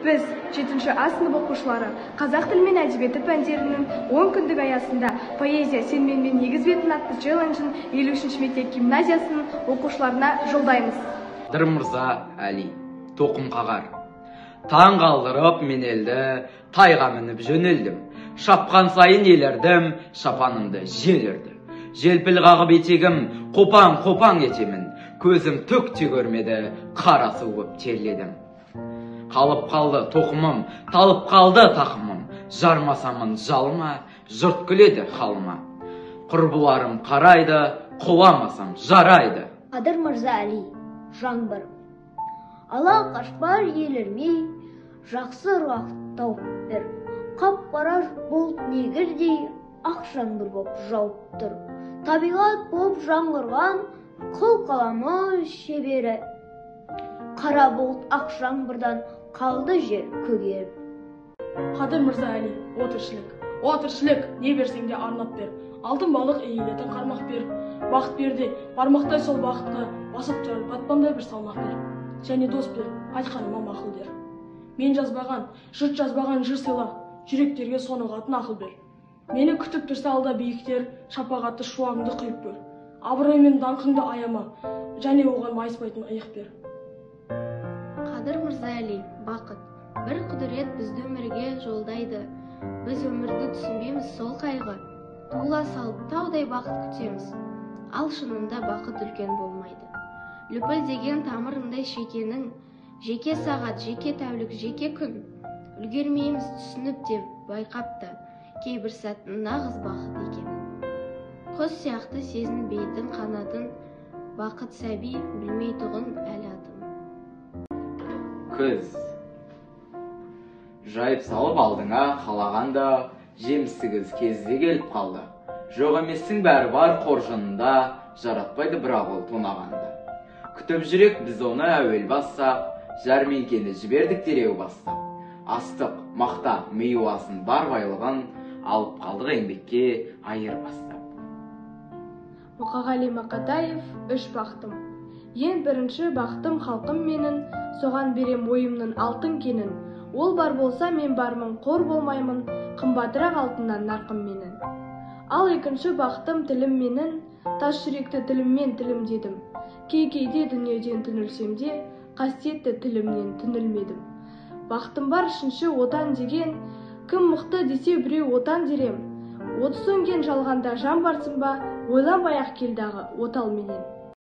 Біз, 7 А сынып оқушылары, қазақ тілі мен әдебиеті пәндерінің 10 күндік аясында «Поэзия сен менімен егіз бе едің» атты челленджін 53 мектеп гимназиясының оқушыларына жолдаймыз. Қадыр Мырза Әли, «Тоқым қағар». Таң қалдырып мен елді, тайға мініп жөнелдім. Шапқан сайын елердім, шапанымды жел үрді. Желпіл қағып етегім, қопаң қопаң етемін. Көзім түк те көрмеді, қара су боп терледім. Қалып қалды тоқымым, талып қалды тақымым. Жармасамын жалыма, жұрт күледі халыма. Құрбыларым қарайды, құламасам жарайды. Қадыр Мырза Әли, «Жаңбыр». Ала қашпар елірмей, жақсы ырғақ тауып бер. Қап-қара бұлт негірдей ақ жаңбыр боп жауып тұр. Табиғат боп жаңғырған қыл қаламы шебері. Қара бұлт ақ жаңбырдан қалды жер көгеріп. Қадыр Мырза Әли, «О тіршілік». О тіршілік, не берсең де арнап бер. Алтын балық иілетін қармақ бер. Бақыт бер де, бармақтай сол бақытқа басып тұрар батпандай бір салмақ бер. Және дос бер, айтқаныма мақұл дер. Мен жазбаған, жұрт жазбаған жыр сыйла, жүректерге соны ұғатын ақыл бер. Мені күтіп тұрса алда биіктер, шапағатты шуағыңды құйып бер. Абырой мен даңқыңды аяма, және оған майыспайтын иық бер. Қадыр Мырза Әли, «Бақыт». Бір құдірет бізді өмірге жолдайды. Біз өмірді түсінбейміз, сол қайғы. Туыла салып таудай бақыт күтеміз. Ал шынында бақыт үлкен болмайды. Лүпілдеген тамырындай шекенің. Жеке сағат, жеке тәулік, жеке күн. Үлгермейміз түсініп те, байқап та кейбір сәттің нағыз бақыт екенін. Құс сияқты сезінбейтін қанатын, бақыт сәби, білмейтұғын әлі атын. Күз. Жайып салып алдыңа қалағанда, жемісті күз кезі келіп қалды. Жоқ еместің бәрі бар қоржынында, жаратпайды бірақ ол тонағанды. Күтіп жүрек біз оны әуел бассақ, жәрмеңкені жібердік дереу бастап. Астық, мақта, миуасын, бар байлығын алып қалдық еңбекке айыр бастап. Мұқағали Мақатаев, «Үш бақытым». Ең бірінші бақытым — халқым менің, соған берем ойымның алтын кенін. Ол бар болса, мен бармын, қор болмаймын, қымбатырақ алтыннан нарқым менің. Ал екінші бақытым — тілім менің, тас жүректі тіліммен тілімдедім. Кей кейде дүниеден түңілсем де, қасиетті тілімнен түңілмедім. Бақытым бар үшінші, Отан деген. Кім мықты десе біреу, Отан дерем. Оты сөнген жалғанда жан барсың ба, ойланбай ақ кел дағы отал менен.